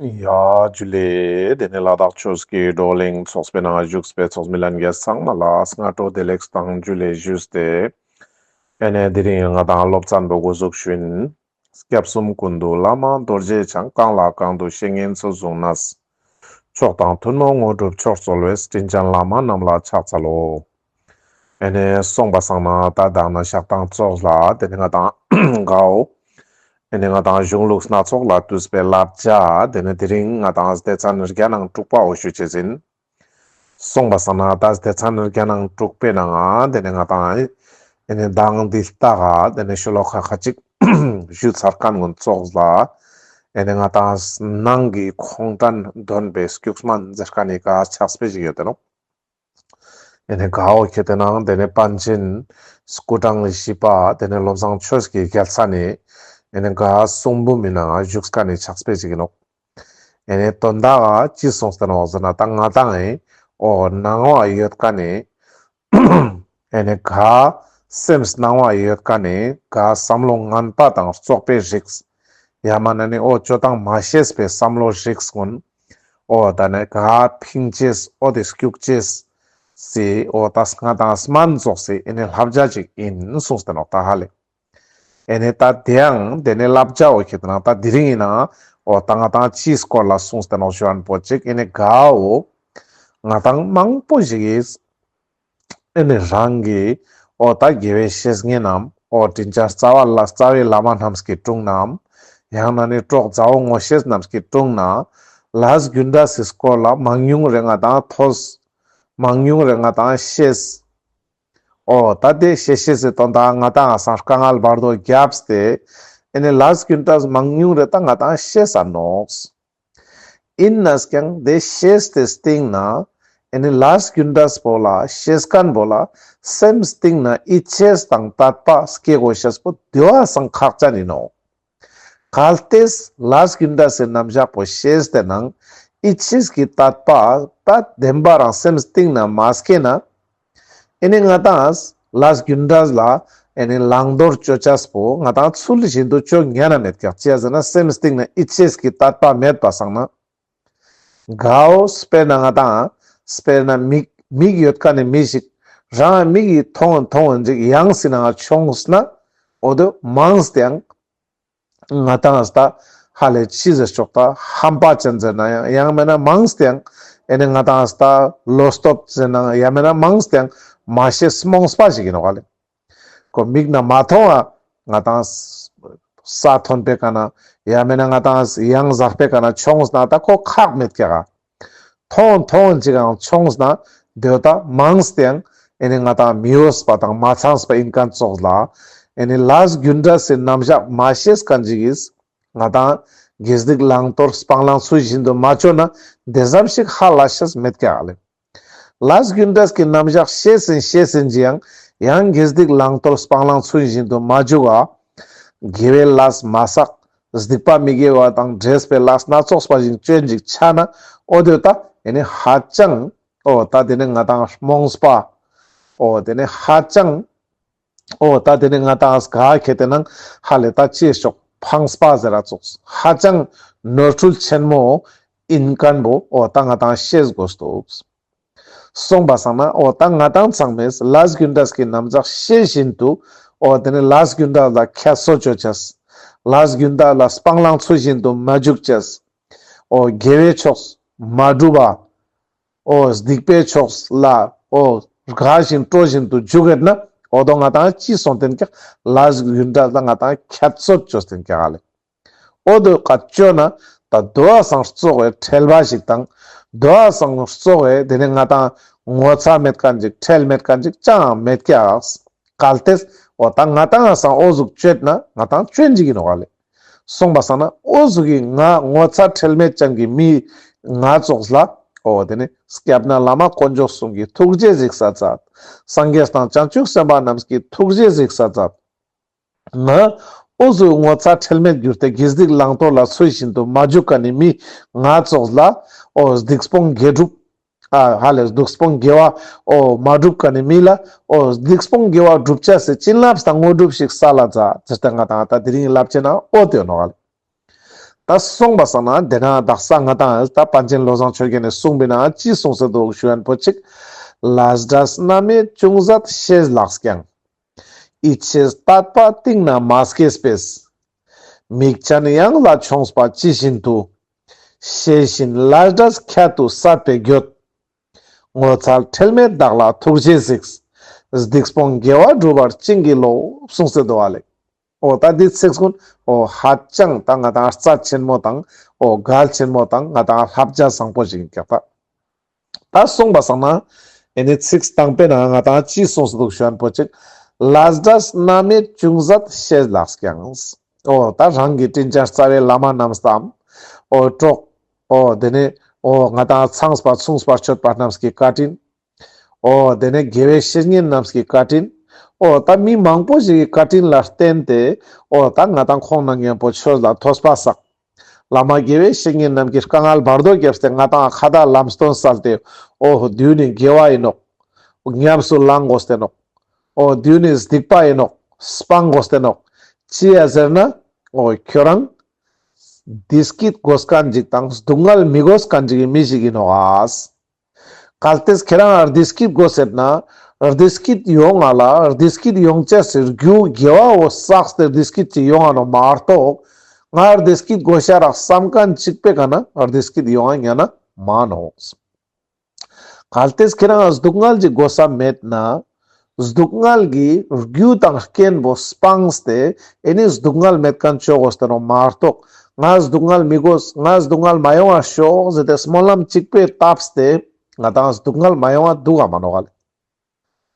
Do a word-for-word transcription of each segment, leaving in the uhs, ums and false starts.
ཡ་ཇུ་ལེ། དེ་ནས་ལ་དྭགས་ཆོས་ཀྱི་བགྲོ་གླེང་ཚོགས་པའི་ནང་བཞུགས་པའི་ཚོགས་མི་ལྷན་རྒྱས་ཚང་མ་ལ་སྔ་དྲོ་བདེ་ལེགས་དང་ཇུ་ལེ་ཞུས་ཏེ། ཨེ་ནས་དེ་རིང་ང་དང་སློབ་ཚན་པོ་འགོ་འཛུགས་ཞུ་ཡིན། སྐྱབས་གསུམ་ཀུན་འདུས་བླ་མ་རྡོ་རྗེ་འཆང་། གང་ལ་གང་འདུལ་བཤེས་གཉེན་ཚུལ་བཟུང་ནས། མཆོག་དང་ཐུན་མོང་དངོས་གྲུབ་མཆོག་སྩོལ་བའི། དྲིན་ཅན་བླ་མ་རྣམས་ལ་ཕྱག་འཚལ་ལོ། ཨེ་ནས་སོང་པ་སང་ན་ད་དང་ན་ཞག་དང་ཙོགས་ལ་དེ་ནས་ང་དང་གའོ། ཨེ་ནས་ང་དང་གཞུང་ལུགས་སྣ་ཚོགས་ལས་བཏུས་པའི་བསླབ་བྱ་དེ་ནས་དེ་རིང་ང་དང་སྡེ་ཚན་བརྒྱ་ནང་དྲུག་པའོ་ཞུ་ཅེས་ཡིན། སོང་པ་སང་ན་ད་སྡེ་ཚན་བརྒྱ་ནང་དྲུག་པའི་ནང་ང་དེ་ནས་ང་དང་ཨེ་ནས་མདང་འདི་ལྟ་ག་དེ་ནས་ཤོ་ལོ་ཀ་ཁ་ཅིག་ཞུ་ཚར་མཁན་ཀུན་ཙོགས་ལ་ཨེ་ནས་ང་དང་ནང་གི་ཁོང་ཁྲན་འདོན་པའི་སྐྱུགས་མ་ཟེར་མཁན་ནི་ག་ཕྱག་དཔེ་ཞིག་ཡོད་དེ་ནོག་ཨེ་ནས་གའོ་ཁྱེད་དེ་ནང་དེ་ནས་པཎ་ཆེན་སྐུ་ཕྲེང་བཞི་པ་དེ་ནས་བློ་བཟང་ཆོས་ཀྱི་རྒྱལ་མཚན་ནི་ཨེ་ནས་ག་གསུང་འབུམ་མི་ནང་བཞུགས་མཁན་ནི་ཕྱག་དཔེ་ཞིག་ཡིན་ནོག་ཨེ་ནས་དོན་དག་ཅི་གསུངས་ཏེ་ནོག་ཟེར་ན་ད་ང་དང་ཨེ་འོ་སྣང་བ་ཡོད་མཁན་ནི་ཨེ་ནས་ག་སེམས་སྣང་བ་ཡོད་མཁན་ནི་ག་བསམ་བློ་ངན་པ་དང་རྩོག་པའི་རིགས། ཡང་མན་ན་ནི་འོ་ཅོ་སྟངས་མ་ཤེས་པའི་བསམ་བློ་རིགས་ཀུན། འོ་ད་ནི་ག་ཕིང་ཅེས་འོ་དེ་སྐྱུག་ཅེས་སི་འོ་ད་ང་དང་སྨན་ཙོགས་སི་ཨེ་ནས་བསླབ་བྱ་ཅིག་ཡིན་གསུངས་ཏེ་ནོག་ད་ཧ་ལེ། ཨེ་ནས་ད་དེ་ཡང་དེ་ནས་བསླབ་བྱ་འོ་ཁྱེད་དེ་ནང་ད་དེ་རིང་ཡིན་ན་འོ་ད་ང་དང་ཅིའི་སྐོར་ལ་གསུངས་ཏེ་ནོག་ཞུ་མཁན་པོ་ཅིག་ཨེ་ནས་གའོ་ང་དང་མང་པོ་ཞིག་གིས་ཨེ་ནི་རང་གི་འོ་ད་དགེ་བའི་བཤེས་གཉེན་ནམ་འོ་དྲིན་ཅན་རྩ་བ་ལ་རྩ་བའི་བླ་མ་རྣམས་ཀྱི་དྲུང་ནམ་ཡང་ན་ནི་གྲོགས་མཛའ་བོ་ངོ་ཤེས་རྣམས་ཀྱི་དྲུང་ན་ལས་རྒྱུ་འབྲས་སི་སྐོར་ལ་མང་ཉུང་རེ་ང་དང་ཐོས། མང་ཉུང་རེ་ང་དང་ཤེས། འོ་ད་དེ་ཤེས་ཤེས་སི་དོན་དག་ང་དང་ང་སང་དཀའ་ངལ་བར་དོ་བརྒྱབ་སྟེ་ཨེ་ནི་ལས་རྒྱུ་འབྲས་མང་ཉུང་རེ་ད་ང་དང་ཤེས་ས་ནོག་ཡིན་ནས་ཀྱང་དེ་ཤེས་ཏེ་སྟིང་ན་ཨེ་ནི་ལས་རྒྱུ་འབྲས་པོ་ལ་ཤེས་མཁན་པོ་ལ་སེམས་སྟིང་ན་ཡིད་ཆེས་དང་དད་པ་སྐྱེ་དགོས་ཤེས་པོ་དེ་བ་སང་ཁག་ཅན་ཡིན་ནོག་གལ་ཏེ་ལས་རྒྱུ་འབྲས་སི་རྣམ་གཞག་པོ་ཤེས་ཏེ་ནང་ཡིད་ཆེས་ཀྱི་དད་པ་ད་བདེན་པ་རང་སེམས་སྟིང་ན་མ་སྐྱེས་ན། ཨེ་ནི་ང་དང་ལས་རྒྱུ་འབྲས་ལ་ཨེ་ནི་བླང་དོར་ཅོ་ཅེས་པོ་ང་དང་ཚུལ་བཞིན་དུ་ཅོ་ཉན་ན་མེད་ཀྱག་ཅི་ཡ་ཟེར་ན་སེམས་སྟིང་ན་ཡིད་ཆེས་ཀྱི་དད་པ་མེད་པ་སང་ན། གའོ་དཔེར་ན་ང་དང་དཔེར་ན་མིག་མིག་ཡོད་མཁན་ནི་མི་ཞིག་རང་མིག་གི་མཐོང་མཐོང་ཅིག་ཡང་སི་ནང་མཆོངས་ན་འོ་དོ་མང་སྟེ་ཡང་ང་དང་ད་ཧ་ལས་ཅི་ཟེར་ཆོག་ད་ཧམ་པ་ཅན་ཟེར་ན་ཡང་ཡང་མེད་ན་མང་སྟེ་ཡང་ཨེ་ནི་ང་དང་ད་བློ་སྟོབས་ཟེར་ན་ཡང་མེད་ན་མང་སྟེ་ཡང་མ་ཤེས་རྨོངས་པ་ཞིག་ཡིན་ནོག་ལེ། ཁོ་མིག་ན་མ་མཐོང་བ་ང་དང་ས་མཐོན་པའི་ཀ་ན་ཡང་མེད་ན་ང་དང་ཡང་ཟག་པའི་ཀ་ན་མཆོངས་ན་ད་ཁོ་ཁག་མེད་ཀྱག་མཐོང་མཐོང་ཅིག་ཡང་མཆོངས་ན་དེ་ད་མང་སྟེ་ཡང་ཨེ་ནི་ང་དང་མི་འོས་པ་དང་མ་ཚངས་པ་ཡིན་མཁན་ཙོགས་ལ་ཨེ་ནི་ལས་རྒྱུ་འབྲས་སི་རྣམ་གཞག་མ་ཤེས་མཁན་ཅིག་གིས་ང་དང་དགེ་སྡིག་བླང་དོར་སྤང་བླང་ཚུལ་བཞིན་དུ་མ་ཅོས་ན་དེ་ཙམ་ཞིག་ཧ་ལས་ཤེས་མེད་ཀྱག་ལེ། ལས་རྒྱུ་འབྲས་ཀྱི་རྣམ་གཞག་ཤེས་ཟིན་ཤེས་ཟིན་ཅི་ཡང་ཡང་དགེ་སྡིག་བླང་དོར་སྤང་བླང་ཚུལ་བཞིན་དུ་མ་འཇུག་པ། དགེ་བའི་ལས་མ་བསགས། སྡིག་པ་མི་དགེ་བ་དང་འདྲེས་པའི་ལས་སྣ་ཚོགས་པ་ཞིག་ཅོ་ཅེས་ཅིག་ཆ་ན་འོ་དོ་ད་ཨེ་ནི་ཧ་ཅང་འོ་ད་དེ་ནི་ང་དང་རྨོངས་པ། འོ་དེ་ནི་ཧ་ཅང་འོ་ད་དེ་ནི་ང་དང་ག་ཁེ་ཏེ་ནང་ཧ་ལས་ད་ཅི་ཤོག་ཕངས་པ་ཟེར་ར་ཙོགས་ཧ་ཅང་ནོར་འཁྲུལ་ཆེན་མོ་ཡིན་མཁན་པོ་འོ་ད་ང་དང་ཤེས་དགོས་འདུག་སོང་པ་སང་ན་འོ་ད་ང་དང་ཚང་མས་ལས་རྒྱུ་འབྲས་ཀྱི་རྣམ་གཞག་ཤེས་བཞིན་དུ་འོ་དེ་ནི་ལས་རྒྱུ་འབྲས་ལ་ཁྱད་གསོད་ཅོ་ཅེས། ལས་རྒྱུ་འབྲས་ལ་སྤང་བླང་ཚུལ་བཞིན་དུ་མ་འཇུག་ཅེས། འོ་དགེ་བའི་ཕྱོགས་མ་བསྒྲུབ་པ། འོ་སྡིག་པའི་ཕྱོགས་ལ་འོ་དགའ་བཞིན་སྤྲོ་བཞིན་དུ་འཇུག་ཡོད་ན་འོ་དོ་ང་དང་ཅི་སོང་དེན་ཀྱག་ལས་རྒྱུ་འབྲས་ལ་ང་དང་ཁྱད་གསོད་ཅོས་དེན་ཀྱག་ལེ། འོ་དོ་ཀ་ཅོ་ན་ད་དོ་བ་སང་རྩོག་པའི་ཁྲེལ་བ་ཞིག་དང་དོ་བ་སང་རྩོག་པའི་དེ་ནི་ང་དང་ངོ་ཚ་མེད་མཁན་ཅིག་ཁྲེལ་མེད་མཁན་ཅིག་ཅང་མེད་ཀྱག་གལ་ཏེ་འོ་ད་ང་དང་སང་འོ་ཟུག་ཅོས་ན་ང་དང་ཅོ་ཅེས་ཅིག་ཡིན་ནོག་ལེ། སོང་པ་སང་ན་འོ་ཟུག་གི་ང་ངོ་ཚ་ཁྲེལ་མེད་ཅན་གྱི་མི་ང་ཙོགས་ལ་འོ་དེ་ནི་སྐྱབས་གནས་བླ་མ་དཀོན་མཆོག་གསུམ་གྱི་ཐུགས་རྗེ་གཟིགས་ས་མཛད། སངས་རྒྱས་དང་བྱང་ཆུབ་སེམས་དཔའ་རྣམས་ཀྱི་ཐུགས་རྗེ་གཟིགས་ས་མཛད། ང་འོ་ཟུག་ངོ་ཚ་ཁྲེལ་མེད་གྱུར་ཏེ་དགེ་སྡིག་བླང་དོར་ལ་ཚུལ་བཞིན་དུ་མ་འཇུག་མཁན་ནི་མི་ང་ཙོགས་ལ་འོ་སྡིག་སྤོང་དགེ་སྒྲུབ། ཨ་ཧ་ལས་སྡིག་སྤོང་དགེ་བ་འོ་མ་སྒྲུབ་མཁན་ནི་མི་ལ་འོ་སྡིག་སྤོང་དགེ་བ་སྒྲུབ་ཅེས་སི་བྱིན་རླབས་དང་དངོས་གྲུབ་ཞིག་སལ་ལ་མཛད་ཟེར་ཏེ་ང་དང་ད་དེ་རིང་ལབ་ཅེས་ན་འོ་དེ་ནོག་ལེ། ད་ ད་སོང་པ་སང་ན་དེ་ན་དག་ས་ང་དང་ད་པཎ་ཆེན་བློ་བཟང་ཆོས་རྒྱན་ནས་གསུངས་པའི་ནང་ཅི་གསུངས་སེ་འདུག་ཞུ་ཡན་པོ་ཅིག། ལས་འབྲས་རྣམ་དབྱེ་ཅུང་ཟད་ཤེས་ལགས་ཀྱང་། ཡིད་ཆེས་དད་པ་གཏིང་ན་མ་སྐྱེས་པས། མིག་ཅན་གཡང་ལ་མཆོངས་པ་ཇི་བཞིན་དུ། ཤེས་བཞིན་ལས་འབྲས་ཁྱད་དུ་བསད་པའི་འགྱོད། ངོ་ཚ་ཁྲེལ་མེད་བདག་ལ་ཐུགས་རྗེས་གཟིགས། སྡིག་སྤོང་དགེ་བ་སྒྲུབ་པར་བྱིན་གྱིས་རློབས། གསུངས་སེ་འདུག་ཨ་ལེ། འོ་ད་འདི་ཚིག་གུན་འོ་ཧ་ཅང་ད་ང་དང་རྩ་ཆེན་མོ་དང་འོ་གལ་ཆེན་མོ་དང་ང་དང་བསླབ་བྱ་བཟང་པོ་ཞིག་ཡིན་ཀྱག་ད། ད་སོང་པ་སང་ན་ཨེ་ནི་ཚིག་དང་པོའི་ནང་ང་དང་ཅི་གསུངས་སེ་འདུག་ཞུ་ཡན་པོ་ཅིག། ལས་འབྲས་རྣམ་དབྱེ་ཅུང་ཟད་ཤེས་ལགས་ཀྱང་། འོ་ད་རང་གི་དྲིན་ཅན་རྩ་བའི་བླ་མ་རྣམས་དང་འོ་གྲོགས། འོ་དེ་ནས་འོ་ང་དང་ཚངས་པ་མཚུངས་པར་སྤྱོད་པ་རྣམས་ཀྱི་བཀའ་དྲིན། འོ་དེ་ནས་དགེ་བའི་བཤེས་གཉེན་རྣམས་ཀྱི་བཀའ་དྲིན། འོ་ད་མི་མང་པོ་ཞིག་གི་བཀའ་དྲིན་ལ་བརྟེན་ཏེ་འོ་ད་ང་དང་ཁོང་རྣམས་མཉམ་པོ་ཆོས་ལ་ཐོས་པ་བསགས། བླ་མ་དགེ་བའི་བཤེས་གཉེན་རྣམས་ཀྱིས་དཀའ་ངལ་བར་དོ་བརྒྱབ་སྟེ་ང་དང་ཁ་ད་ལམ་སྟོན་སལ་ཏེ་འོ་དུས་ནི་དགེ་བ་ཡིན་ནོག། ཉམས་སུ་བླང་དགོས་ཏེ་ནོག། འོ་དུས་ནི་སྡིག་པ་ཡིན་ནོག། སྤང་དགོས་ཏེ་ནོག། ཅི་ཡ་ཟེར་ན་འོ་ཁྱོ་རང་བདེ་སྐྱིད་དགོས་མཁན་ཅིག་དང་སྡུག་བསྔལ་མི་དགོས་མཁན་ཅིག་གི་མི་ཞིག་ཡིན་ནོག་ཨ། གལ་ཏེ་ཁྱེད་རང་བདེ་སྐྱིད་དགོས་ཟེར་ན་བདེ་སྐྱིད་ཡོང་ང་ལ་བདེ་སྐྱིད་ཡོང་ཅེས་སི་རྒྱུ་དགེ་བ་བོ་བསགས་ཏེ་བདེ་སྐྱིད་ཅིག་ཡོང་ང་ནོག་མ་གཏོགས་ང་བདེ་སྐྱིད་དགོས་ཤ་རག་བསམ་མཁན་ཅིག་པའི་ཀ་ན་བདེ་སྐྱིད་ཡོང་ང་ཉན་ན་མ་ནོག། གལ་ཏེ་ཁྱེད་རང་སྡུག་བསྔལ་གྱི་དགོས་ས་མེད་ན། སྡུག་བསྔལ་གྱི་རྒྱུ་དང་རྐྱེན་པོ་སྤངས་ཏེ་ཨེ་ནི་སྡུག་བསྔལ་མེད་མཁན་ཅོ་དགོས་ཏེ་ནོག་མ་གཏོགས་ང་སྡུག་བསྔལ་མི་དགོས་ང་སྡུག་བསྔལ་མ་ཡོང་བར་ཤོག་ཟེར་ཏེ་སྨོན་ལམ་གཅིག་པོ་བཏབ་སྟེ་ང་དང་སྡུག་བསྔལ་མ་ཡོང་བ་འདུག་ག་མ་ནོག་ག་ལེ།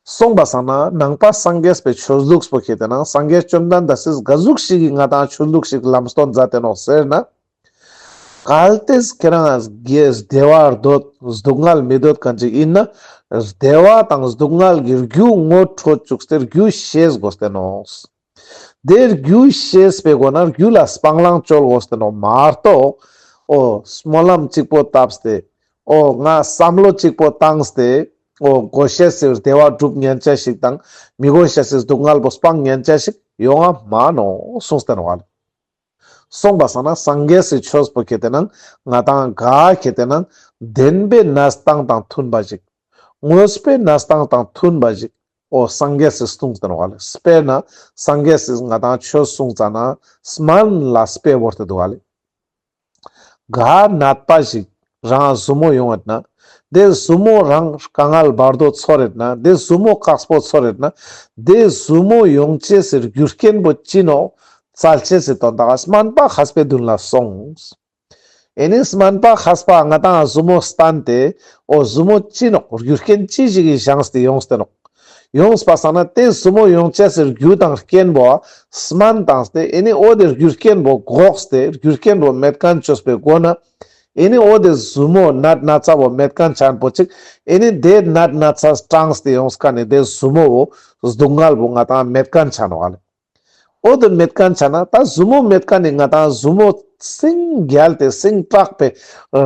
སོང་པ་སང་ན་ནང་པ་སངས་རྒྱས་པའི་ཆོས་ལུགས་པོ་ཁྱེར་ཏེ་ན་སངས་རྒྱས་བཅོམ་ལྡན་འདས་སིས་ག་ཟུག་ཞིག་གི་ང་དང་ཆོས་ལུགས་ཤིག་ལམ་སྟོན་མཛད་དེ་ནོག་ཟེར་ན། གལ་ཏེ་ཁྱེད་རང་དགེ་བདེ་བ་འདོད་སྡུག་བསྔལ་མི་འདོད་མཁན་ཅིག་ཡིན་ན། བདེ་བ་དང་སྡུག་བསྔལ་གྱི་རྒྱུ་ངོ་འཕྲོད་བཅུག་སྟེ་རྒྱུ་ཤེས་དགོས་ཏེ་ནོག། དེ་རྒྱུ་ཤེས་པའི་སྒོ་ན་རྒྱུ་ལ་སྤང་བླང་བཅོལ་དགོས་ཏེ་ནོག་མ་གཏོགས། འོ་སྨོན་ལམ་གཅིག་པོ་བཏབ་སྟེ། འོ་ང་བསམ་བློ་གཅིག་པོ་བཏང་སྟེ། འོ་དགོས་ཤེས་སི་བདེ་བ་སྒྲུབ་ཉན་ཆ་ཞིག་དང་མི་དགོས་ཤེས་སི་སྡུག་བསྔལ་པོ་སྤང་ཉན་ཆ་ཞིག་ཡོང་ང་མ་ནོག་གསུངས་ཏེ་ནོག་ག་ལེ། སོང་པ་སང་ན་སངས་རྒྱས་སི་ཆོས་པོ་ཁྱེར་ཏེ་ན་ང་དང་ག་ཁྱེར་ཏེ་ན་བདེན་པའི་གནས་སྟངས་དང་མཐུན་པ་ཞིག། དངོས་པོའི་གནས་སྟངས་དང་མཐུན་པ་ཞིག། འོ་སངས་རྒྱས་སི་གསུངས་ཏེ་ནོག་ག་ལེ། དཔེར་ན་སངས་རྒྱས་སི་ང་དང་ཆོས་གསུངས་ཙ་ན་སྨན་ལ་དཔེ་བོར་ཏེ་འདུག་ག་ལེ། ག་ནད་པ་ཞིག་རང་ཟུར་མོ་ཡོང་ཡོད་ན། དེ་ཟུར་མོ་རང་དཀའ་ངལ་བར་དོ་ཚོར་ཡོད་ན། དེ་ཟུར་མོ་དཀགས་པོ་ཚོར་ཡོད་ན། དེ་ཟུར་མོ་ཡོང་ཅེས་སི་རྒྱུ་རྐྱེན་པོ་ཅི་ནོག་བཙལ་ཅེས་སི་དོན་དག་ག་སྨན་པ་མཁས་པའི་མདུན་ལ་སོང་། ཨེ་ནི་སྨན་པ་མཁས་པ་ང་དང་ཟུར་མོ་བསྟན་ཏེ། འོ་ཟུར་མོ་ཅི་ནོག་རྒྱུ་རྐྱེན་ཅི་ཞིག་གི་བཞེངས་ཏེ་ཡོངས་ཏེ་ནོག། ཡོངས་པ་སང་ན་དེ་ཟུར་མོ་ཡོང་ཅེས་སི་རྒྱུ་དང་རྐྱེན་པོ་སྨན་བཏང་སྟེ་ཨེ་ནི་འོ་དེ་རྒྱུ་རྐྱེན་པོ་འགོག་སྟེ་རྒྱུ་རྐྱེན་པོ་མེད་མཁན་ཅོས་པའི་སྒོ་ན། ཨེ་ནི་འོ་དེ་ཟུར་མོ་ནད་ན་ཚ་བོ་མེད་མཁན་ཆ་ཡན་པོ་ཅིག། ཨེ་ནི་དེ་ནད་ན་ཚ་སྤངས་ཏེ་ཡོངས་མཁན་ནི་དེ་ཟུར་མོ་བོ་སྡུག་བསྔལ་བོ་ང་དང་མེད་མཁན་ཆ་ནོག་ག་ལེ། འོ་དེ་མེད་མཁན་ཆ་ན་ད་ཟུར་མོ་མེད་མཁན་ནི་ང་དང་ཟུར་མོ་སིང་རྒྱལ་ཏེ་སིང་དྲག་པའི་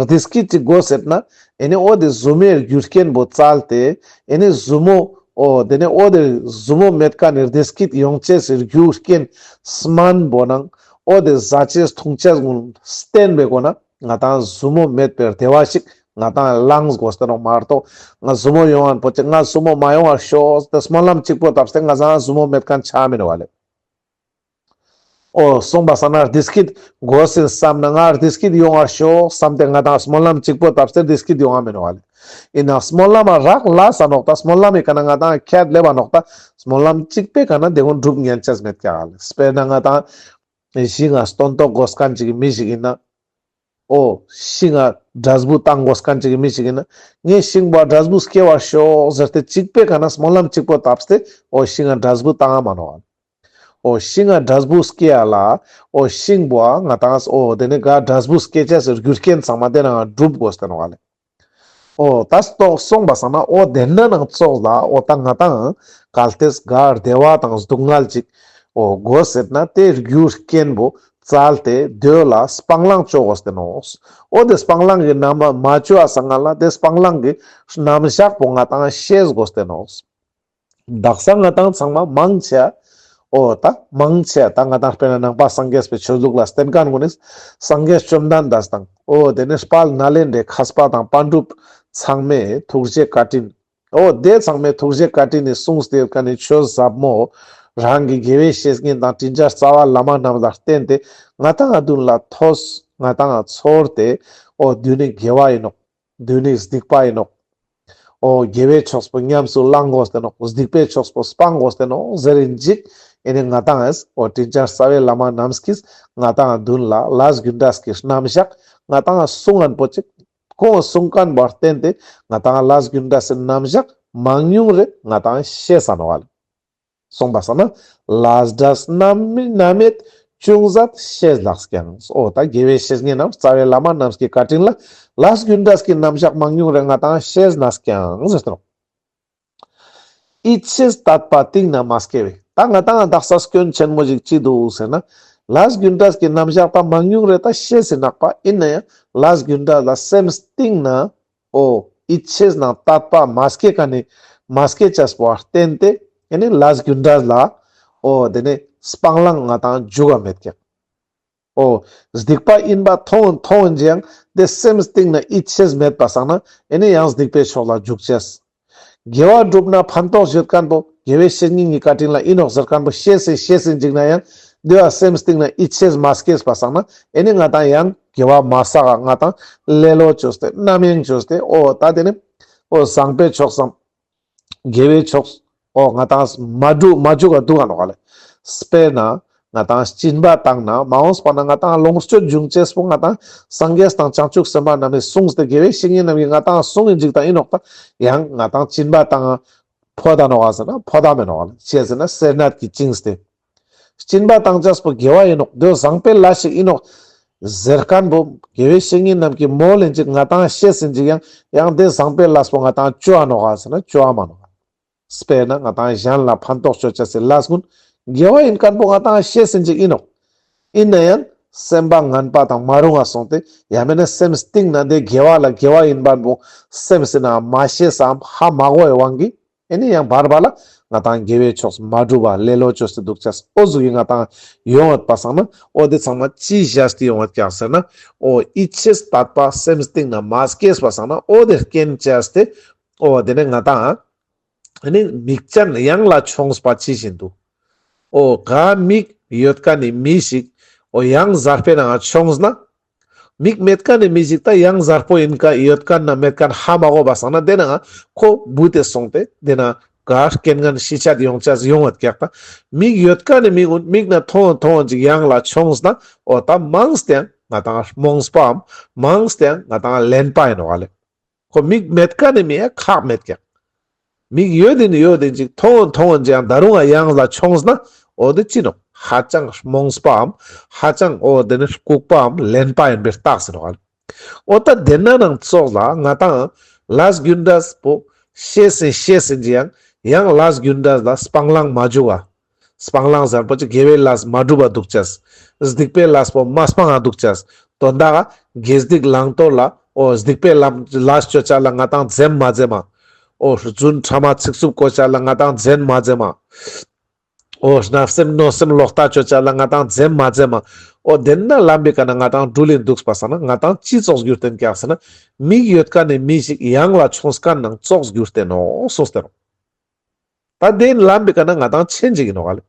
བདེ་སྐྱིད་ཅིག་དགོས་ཟེར་ན། ཨེ་ནི་འོ་དེ་ཟུར་མོའི་རྒྱུ་རྐྱེན་པོ་བཙལ་ཏེ། ཨེ་ནི་ཟུར་མོ་འོ་དེ་ནི་འོ་དེ་ཟུར་མོ་མེད་མཁན་ནི་བདེ་སྐྱིད་ཡོང་ཅེས་སི་རྒྱུ་རྐྱེན་སྨན་པོ་ནང་འོ་དེ་ཟ་ཅེས་འཐུང་ཅེས་ཀུན་བསྟེན་པའི་སྒོ་ན་ང་དང་ཟུར་མོ་མེད་པའི་བདེ་བ་ཞིག་ང་དང་བླངས་དགོས་ཏེ་ནོག་མ་གཏོགས་ང་ཟུར་མོ་ཡོང་ཡན་པོ་ཅིག་ང་ཟུར་མོ་མ་ཡོང་བར་ཤོག་ཟེར་ཏེ་སྨོན་ལམ་གཅིག་པོ་བཏབ་སྟེ་ང་ཟ་ཟུར་མོ་མེད་མཁན་ཆ་མི་ནོག་ག་ལེ། འོ་སོང་པ་སང་ན་བདེ་སྐྱིད་དགོས་ཟེར་བསམ་ན་ང་བདེ་སྐྱིད་ཡོང་བར་ཤོག་བསམ་སྟེ་ང་དང་སྨོན་ལམ་གཅིག་པོ་བཏབ་སྟེ་བདེ་སྐྱིད་ཡོང་ང་མི་ནོག་ག་ལེ། ཡིན་ན་སྨོན་ལམ་རག་ལས་ས་ནོག་ད་སྨོན་ལམ་མི་ཀ་ན་ང་དང་ཁྱད་ལེབ་བ་ནོག་ད་སྨོན་ལམ་གཅིག་པོའི་ཀ་ན་དེ་ཀུན་འགྲུབ་ཉན་ཅེས་མེད་ཀྱག་ག་ལེ། དཔེར་ན་ང་དང་ཤིང་ང་སྟོན་ཐོག་དགོས་མཁན་ཅིག་གི་མི་ཞིག་ཡིན་ན། འོ་ཤིང་ང་འབྲས་བུ་བཏང་དགོས་མཁན་ཅིག་གི་མི་ཞིག་ཡིན་ན། ངས་ཤིང་བོ་འབྲས་བུ་སྐྱེ་བར་ཤོག་ཟེར་ཏེ་གཅིག་པོའི་ཀ་ན་སྨོན་ལམ་གཅིག་པོ་བཏབ་སྟེ་འོ་ཤིང་ང་འབྲས་བུ་བཏང་ང་མ་ནོག་ག་ལེ། འོ་ཤིང་ང་འབྲས་བུ་སྐྱེ་ཡ་ལ་འོ་ཤིང་བོ་ང་དང་འོ་དེ་ནི་ག་འབྲས་བུ་སྐྱེ་ཅེས་སི་རྒྱུ་རྐྱེན་ཚང་མ་དེ་ནང་འགྲུབ་དགོས་ཏེ་ནོག་ག་ལེ། འོ་ད་ལྟོགས་སོང་པ་སང་ན་འོ་དེ་ན་ནང་ཙོགས་ལ་འོ་ད་ང་དང་གལ་ཏེ་ག་བདེ་བ་དང་སྡུག་བསྔལ་ཅིག་འོ་དགོས་ཟེར་ན་དེ་རྒྱུ་རྐྱེན་བོ་བཙལ་ཏེ་དེ་ལ་སྤང་བླང་ཅོ་དགོས་ཏེ་ནོག། འོ་དེ་སྤང་བླང་གི་རྣམ་མ་ཅོ་བ་སང་ང་ལ་དེ་སྤང་བླང་གི་རྣམ་གཞག་པོ་ང་དང་ཤེས་དགོས་ཏེ་ནོག། དག་ས་ང་དང་ཚང་མ་མང་ཆེ་ འོ་ད་མང་ཆེ་ད་ང་དང་དཔེར་ན་ནང་པ་སངས་རྒྱས་པའི་ཆོས་ལུགས་ལ་བརྟེན་མཁན་གུན་ནི་སངས་རྒྱས་བཅོམ་ལྡན་འདས་དང་འོ་དེ་ནས་དཔལ་ནཱ་ལེནྡྲའི་མཁས་པ་དང་པཎ་གྲུབ་ཚང་མའི་ཐུགས་རྗེ་བཀའ་དྲིན། འོ་དེ་ཚང་མའི་ཐུགས་རྗེ་བཀའ་དྲིན་ནི་གསུངས་ཏེ་ཡོད་མཁན་ནི་ཆོས་ཟབ་མོ་རང་གི་དགེ་བའི་བཤེས་གཉེན་དང་དྲིན་ཅན་རྩ་བ་བླ་མ་རྣམས་ལ་བརྟེན་ཏེ་ང་དང་ང་མདུན་ལ་ཐོས། ང་དང་ང་ཚོར་ཏེ་འོ་དེ་ནི་དགེ་བ་ཡིན་ནོག། དེ་ནི་སྡིག་པ་ཡིན་ནོག། འོ་དགེ་བའི་ཕྱོགས་པོ་ཉམས་སུ་བླང་དགོས་ཏེ་ནོག། སྡིག་པའི་ཕྱོགས་པོ་སྤང་དགོས་ཏེ་ནོག་ཟེར་རིན་ཅིག་ཨེ་ནི་ང་དང་ངིས་འོ་དྲིན་ཅན་རྩ་བའི་བླ་མ་རྣམས་ཀྱིས་ང་དང་ང་མདུན་ལ་ལས་རྒྱུ་འབྲས་ཀྱི་རྣམ་གཞག་ང་དང་ང་གསུང་ངན་པོ་ཅིག་ཁོང་གསུང་མཁན་པོ་བརྟེན་ཏེ་ང་དང་ང་ལས་རྒྱུ་འབྲས་ཀྱི་རྣམ་གཞག་མང་ཉུང་རེ་ང་དང་ངི་ཤེས་ས་ནོག་ལེ། གསུངས་པ་སང་ན། ལས་འབྲས་རྣམ་རྣམ་མེད་ཅུང་ཟད་ཤེས་ལགས་ཀྱང་། འོ་ད་དགེ་བའི་བཤེས་གཉེན་ནམ་རྩ་བའི་བླ་མ་རྣམས་ཀྱི་བཀའ་དྲིན་ལ་ལས་རྒྱུ་འབྲས་ཀྱི་རྣམ་གཞག་མང་ཉུང་རེ་ང་དང་ཤེས་ནས་ཀྱང་ཟེར་ཏེ་ནོག། ཡིད་ཆེས་དད་པ་གཏིང་ན་མ་སྐྱེ་བས། ད་ང་དང་ང་དག་ས་སྐྱོན་ཆེན་མོ་ཞིག་ཅི་འདུག་ཟེར་ན། ལས་རྒྱུ་འབྲས་ཀྱི་རྣམ་གཞག་ད་མང་ཉུང་རེ་ད་ཤེས་སི་ནོག་པ་ཡིན་ན་ཡང་ལས་རྒྱུ་འབྲས་ལ་སེམས་གཏིང་ན་འོ་ཡིད་ཆེས་ནང་དད་པ་མ་སྐྱེ་མཁན་ནི་མ་སྐྱེ་ཅེས་པོ་བརྟེན་ཏེ་ཨེ་ནི་ལས་རྒྱུ་འབྲས་ལ་འོ་དེ་ནི་སྤང་བླང་ང་དང་འཇུག་ག་མེད་ཀྱག། འོ་སྡིག་པ་ཡིན་པ་མཐོང་མཐོང་ཡིན་ཅིག་ཡང་དེ་སེམས་གཏིང་ན་ཡིད་ཆེས་མེད་པ་སང་ན་ཨེ་ནི་ཡང་སྡིག་པའི་ཕྱོགས་ལ་འཇུག་ཅེས། དགེ་བ་བསྒྲུབ་ན་ཕན་ཐོགས་ཡོད་མཁན་པོ་དགེ་བའི་བཤེས་གཉེན་གྱི་བཀའ་དྲིན་ལ་ཡིན་ནོག་ཟེར་མཁན་པོ་ཤེས་སེ་ཤེས་སེ་འཇིག་ན་ཡང་དེ་བ་སེམས་གཏིང་ན་ཡིད་ཆེས་མ་སྐྱེས་པ་སང་ན་ཨེ་ནི་ང་དང་ཡང་དགེ་བ་མ་བསགས་ང་དང་ལེ་ལོ་བཅོས་ཏེ་རྣམ་གཡེང་བཅོས་ཏེ་འོ་ད་དེ་ནི་འོ་བཟང་པོའི་ཕྱོགས་སམ་དགེ་བའི་ཕྱོགས་འོ་ང་དང་མ་འགྲུ་མ་འཇུག་ག་འདུག་ག་ནོག་ལེ། དཔེར་ན་ང་དང་སྦྱིན་པ་བཏང་ན་མ་འོངས་པ་ན་ང་དང་ལོངས་སྤྱོད་འབྱུང་ཅེས་པོ་ང་དང་སངས་རྒྱས་དང་བྱང་ཆུབ་སེམས་དཔའ་རྣམས་ནི་གསུངས་ཏེ་དགེ་བའི་བཤེས་གཉེན་རྣམས་ཀྱིས་ང་དང་གསུངས་ཡིན་ཅིག་ད་ཡིན་ནོག་ད་ཡང་ང་དང་སྦྱིན་པ་བཏང་ཕོད་ད་ནོག་ག་ཟེར་ན་ཕོད་ད་མེད་ནོག་ལེ། ཅི་ཟེར་ན་སེར་སྣ་གིས་བཅིངས་ཏེ། སྦྱིན་པ་བཏང་ཅེས་པོ་དགེ་བ་ཡིན་ནོག། དེ་བཟང་པོའི་ལས་ཤིག་ཡིན་ནོག་ཟེར་མཁན་པོ་དགེ་བའི་བཤེས་གཉེན་རྣམས་ཀྱིས་མོལ་ཡིན་ཅིག་ང་དང་ཤེས་ཡིན་ཅིག་ཡང་ཡང་དེ་བཟང་པོའི་ལས་པོ་ང་དང་བཅོ་ཨ་ནོག་ག་ཟེར་ན་བཅོ་ཨ་མ་ནོག། དཔེར་ན་ང་དང་གཞན་ལ་ཕན་ཐོགས་བཅོ་ཅེས་སི་ལས་ཀུན་དགེ་བ་ཡིན་མཁན་པོ་ང་དང་ཤེས་ཡིན་ཅིག་ཡིན་ནོག། ཡིན་ན་ཡང་སེམས་པ་ངན་པ་དང་མ་རུང་བ་སོང་སྟེ་ཡང་མེད་ན་སེམས་གཏིང་ན་དེ་དགེ་བ་ལ་དགེ་བ་ཡིན་མཁན་པོ་སེམས་སི་ན་མ་ཤེས་སམ་ཧ་མ་གོ་བའི་དབང་གིས་ཨེ་ནི་ཡང་བར་བར་ལ་ང་དང་དགེ་བའི་ཕྱོགས་མ་འགྲུབ་པ་ལེ་ལོ་བཅོས་ཏེ་འདུག་ཅེས་འོ་ཟུག་གི་ང་དང་ཡོང་བ་སང་ན་འོ་དེ་ཚང་མ་ཅི་བྱས་ཏེ་ཡོང་བ་ཀྱག་ཟེར་ན་འོ་ཡིད་ཆེས་དད་པ་སེམས་གཏིང་ན་མ་སྐྱེས་པ་སང་ན་འོ་དེ་རྐྱེན་བྱས་ཏེ་འོ་དེ་ནས་ང་དང་ཨེ་ནི་མིག་ཅན་གཡང་ལ་མཆོངས་པ་ཇི་བཞིན་དུ། འོ་ག་མིག་ཡོད་མཁན་ནི་མི་ཞིག་འོ་གཡང་གཟར་པའི་ནང་མཆོངས་ན། མིག་མེད་མཁན་ནི་མི་ཞིག་ད་གཡང་གཟར་པོ་ཡིན་མཁན་ཡོད་མཁན་ན་མེད་མཁན་ཧ་མ་གོ་བ་སང་ན་དེ་ནང་ཁོ་བུད་དེ་སོང་སྟེ་དེ་ནང་ག་རྐྱེན་ངན་ཤི་ཆད་ཡོང་ཅེས་ཡོང་བ་ཀྱག་ད། མིག་ཡོད་མཁན་ནི་མི་གུན་མིག་ནས་མཐོང་མཐོང་ཅིག་གཡང་ལ་མཆོངས་ན་འོ་ད་མང་སྟེ་ཡང་ང་དང་རྨོངས་པའམ་མང་སྟེ་ཡང་ང་དང་གླེན་པ་ཡིན་ནོག་ལེ། ཁོ་མིག་མེད་མཁན་ནི་མི་ཡ་ཁག་མེད་ཀྱག། མིག་ཡོད་དེ་ནི་ཡོད་དེ་ཅིག་མཐོང་མཐོང་ཅིག་ཡང་ད་རུང་ཡང་གཡང་ལ་མཆོངས་ན་འོ་དེ་ཅི་ནོག། ཧ་ཅང་རྨོངས་པའམ་ཧ་ཅང་འོ་དེ་ནི་ལྐུགས་པའམ་གླེན་པ་ཡིན་པའི་རྟགས་ཡིན་ནོག། འོ་ད་དེ་ན་ནང་ཙོགས་ལ་ང་དང་ལས་རྒྱུ་འབྲས་པོ་ཤེས་ཡིན་ཤེས་ཡིན་ཅིག་ཡང་ཡང་ལས་རྒྱུ་འབྲས་ལ་སྤང་བླང་མ་འཇུག་ག། སྤང་བླང་ཟེར་པོ་ཅིག་དགེ་བའི་ལས་མ་སྒྲུབ་པ་འདུག་ཅེས། སྡིག་པའི་ལས་པོ་མ་སྤང་ང་འདུག་ཅེས། དོན་དག་དགེ་སྡིག་བླང་དོར་ལ་འོ་སྡིག་པའི་ལས་ལས་ཅོ་ཅེས་ལ་ང་དང་འཛེམ་མ་འཛེམ་མ། འོ་རྫུན་ཕྲ་མ་ཚིག་རྩུབ་གོ་ཅེས་ལ་ང་དང་འཛེམ་མ་འཛེམ་མ། འོ་བརྣབ་སེམས་གནོད་སེམས་ལོག་ལྟ་ཅོ་ཅེས་ལ་ང་དང་འཛེམ་མ་འཛེམ་མ། འོ་དེ་ན་ལམ་པའི་ཀ་ན་ང་དང་འགྲུལ་ལིན་འདུག་པ་སང་ན་ང་དང་ཅི་ཙོགས་གྱུར་ཏེན་ཀྱག་ཟེར་ན་མིག་ཡོད་མཁན་ནི་མི་ཞིག་གཡང་ལ་མཆོངས་མཁན་ནང་ཙོགས་གྱུར་ཏེ་ནོག་གསུངས་ཏེ་ནོག། ད་དེ་ལམ་པའི་ཀ་ན་ང་དང་ཆེན་ཅིག་ཡིན་ནོག་ལེ།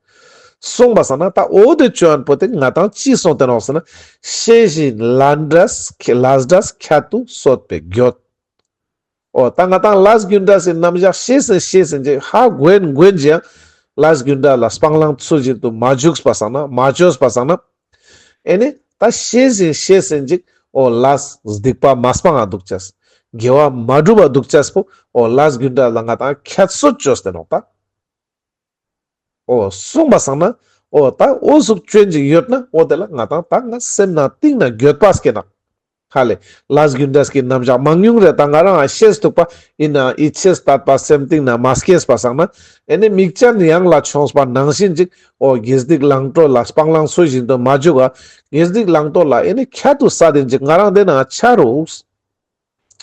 གསུངས་པ་སང་ན་ད་འོ་དེ་ཅོ་ཡན་པོ་དེ་ང་དང་ཅི་གསུངས་ཏེ་ནོག་ཟེར་ན། ཤེས་བཞིན་ལས་འབྲས་ལས་འབྲས་ཁྱད་དུ་གསོད་པའི་རྒྱུད། འོ་ད་ང་དང་ལས་རྒྱུ་འབྲས་སི་རྣམ་གཞག་ཤེས་ཡིན་ཤེས་ཡིན་ཅིག་ཧ་གོ་ཡིན་གོ་ཡིན་ཅིག་ཡང་ལས་རྒྱུ་འབྲས་ལ་སྤང་བླང་ཚུལ་བཞིན་དུ་མ་འཇུག་པ་སང་ན་མ་ཅོས་པ་སང་ན། ཨེ་ནི་ད་ཤེས་ཡིན་ཤེས་ཡིན་ཅིག་འོ་ལས་སྡིག་པ་མ་སྤང་ང་འདུག་ཅེས། དགེ་བ་མ་སྒྲུབ་པ་འདུག་ཅེས་པོ་འོ་ལས་རྒྱུ་འབྲས་ལ་ང་དང་ཁྱད་གསོད་ཅོས་ཏེ་ནོག་ད། འོ་གསུངས་པ་སང་ན་འོ་ད་འོ་ཟུག་ཅོ་ཡིན་ཅིག་ཡོད་ན་འོ་དེ་ལ་ང་དང་ད་ང་སེམས་ནང་གཏིང་ན་འགྱོད་པ་སྐྱེ་ན། ཧ་ལེ། ལས་རྒྱུ་འབྲས་ཀྱི་རྣམ་གཞག་མང་ཉུང་རེ་ད་ང་རང་ང་ཤེས་ཐུབ་པ་ཡིན་ན་ཡིད་ཆེས་དད་པ་སེམས་གཏིང་ན་མ་སྐྱེས་པ་སང་ན་ཨེ་ནི་མིག་ཅན་གཡང་ལ་མཆོངས་པ་ནང་བཞིན་ཅིག་འོ་དགེ་སྡིག་བླང་དོར་ལ་སྤང་བླང་ཚུལ་བཞིན་དུ་མ་འཇུག་ག། དགེ་སྡིག་བླང་དོར་ལ་ཨེ་ནི་ཁྱད་དུ་གསད་དེན་ཅིག་ང་རང་དེ་ན་ཆ་རུག།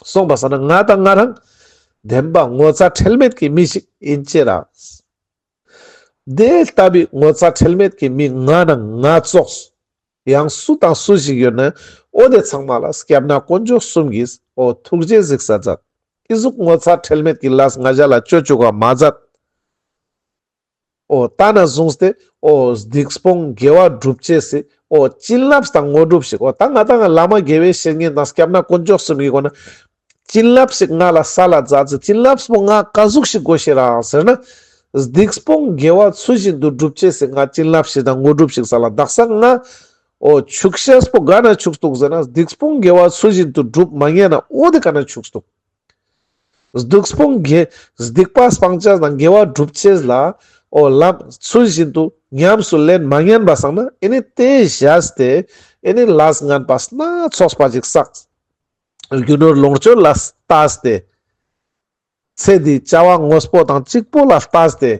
གསུངས་པ་སང་ན་ང་དང་ང་རང་བདེན་པ་ངོ་ཚ་ཁྲེལ་མེད་ཀྱི་མི་ཞིག་ཡིན་ཅེ་ར། དེ་ལྟ་བུའི་ངོ་ཚ་ཁྲེལ་མེད་ཀྱི་མི་ང་ན་ང་ཙོགས་ཡང་སུ་དང་སུ་ཞིག་ཡོད་ན་འོ་དེ་ཚང་མ་ལ་སྐྱབས་གནས་དཀོན་མཆོག་གསུམ་གྱིས་འོ་ཐུགས་རྗེ་གཟིགས་ས་མཛད། ཨི་ཟུག་ངོ་ཚ་ཁྲེལ་མེད་ཀྱི་ལས་ང་ཞ་ལ་ཅོ་ཅུག་ག་མ་མཛད། འོ་ད་ནས་བཟུང་སྟེ་འོ་སྡིག་སྤོང་དགེ་བ་སྒྲུབ་ཅེས་སི་འོ་བྱིན་རླབས་དང་དངོས་གྲུབ་ཞིག་འོ་ད་ང་ད་ང་བླ་མ་དགེ་བའི་བཤེས་གཉེན་དང་སྐྱབས་གནས་དཀོན་མཆོག་གསུམ་གྱི་སྒོ་ན་བྱིན་རླབས་ཤིག་ང་ལ་སལ་ལ་མཛད་ཟེར། བྱིན་རླབས་པོ་ང་ག་ཟུག་ཞིག་དགོས་ཤེས་རག་ཟེར་ན། སྡིག་སྤོང་དགེ་བ་ཚུལ་བཞིན་དུ་སྒྲུབ་ཅེས་སི་ང་བྱིན་རླབས་ཤིག་དང་དངོས་གྲུབ་ཤིག་སལ་ལ། དག་ས་ང་འོ་ཆུག་ཤེས་པོ་ག་ན་ཆུག་སྟུག་ཟེར་ན། སྡིག་སྤོང་དགེ་བ་ཚུལ་བཞིན་དུ་སྒྲུབ་མ་ཉན་ན་འོ་དེ་ག་ན་ཆུག་སྟུག་སྡིག་སྤོང་དགེ་སྡིག་པ་སྤང་ཅེས་དང་དགེ་བ་སྒྲུབ་ཅེས་ལ་འོ་ལམ་ཚུལ་བཞིན་དུ་ཉམས་སུ་ལེན་མ་ཉན་པ་སང་ན་ཨེ་ནི་དེ་བཞག་སྟེ་ཨེ་ནི་ལས་ངན་པ་སྣ་ཚོགས་པ་ཅིག་བསགས། རྒྱུ་ནོར་ལོངས་སྤྱོད་ལ་ལྟས་ཏེ། ཚེ་འདིའི་བྱ་བ་དངོས་པོ་དང་གཅིག་པོ་ལ་ལྟས་ཏེ།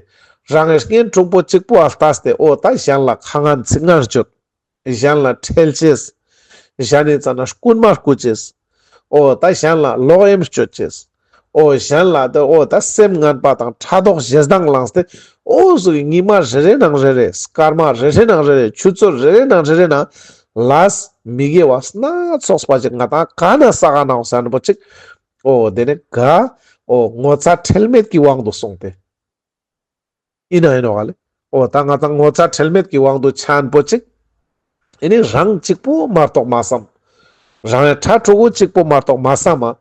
རང་གི་གཉེན་དྲུང་པོ་གཅིག་པོ་ལ་ལྟས་ཏེ། འོ་ད་གཞན་ལ་ཁ་ངན་ཚིག་ངན་བརྗོད། གཞན་ལ་ཁྲེལ་ཅེས། གཞན་ནི་རྩ་ན་རྐུན་མ་རྐུ་ཅེས། འོ་ད་གཞན་ལ་ལོག་གཡེམ་སྤྱོད་ཅེས། འོ་གཞན་ལ་ད་འོ་ད་སེམས་ངན་པ་དང་ཕྲག་དོག་ཞེ་སྡང་བླངས་ཏེ། འོ་ཟུག་གི་ཉི་མ་རེ་རེ་ནང་རེ་རེ། སྐར་མ་རེ་རེ་ནང་རེ་རེ། ཆུ་ཚོད་རེ་རེ་ནང་རེ་རེ་ནང་ལས་མི་དགེ་བ་སྣ་ཚོགས་པ་ཅིག་ང་ཏང་ག་ན་བསགས་ནའོ་ཟེར་ན་པོ་ཅིག་འོ་དེ་ནི་ག་འོ་ངོ་ཚ་ཁྲེལ་མེད་ཀྱི་དབང་དུ་སོང་སྟེ། ཨིན་ན་ཨིན་ནོག་ག་ལེ། འོ་ད་ང་ཏང་ངོ་ཚ་ཁྲེལ་མེད་ཀྱི་དབང་དུ་ཆ་ན་པོ་ཅིག་ཨེ་ནི་རང་གཅིག་པོ་མ་གཏོགས་མ་བསམ། རང་ཡང་ཕྲུ་གུ་གཅིག་པོ་མ་གཏོགས་མ་བསམ་མ།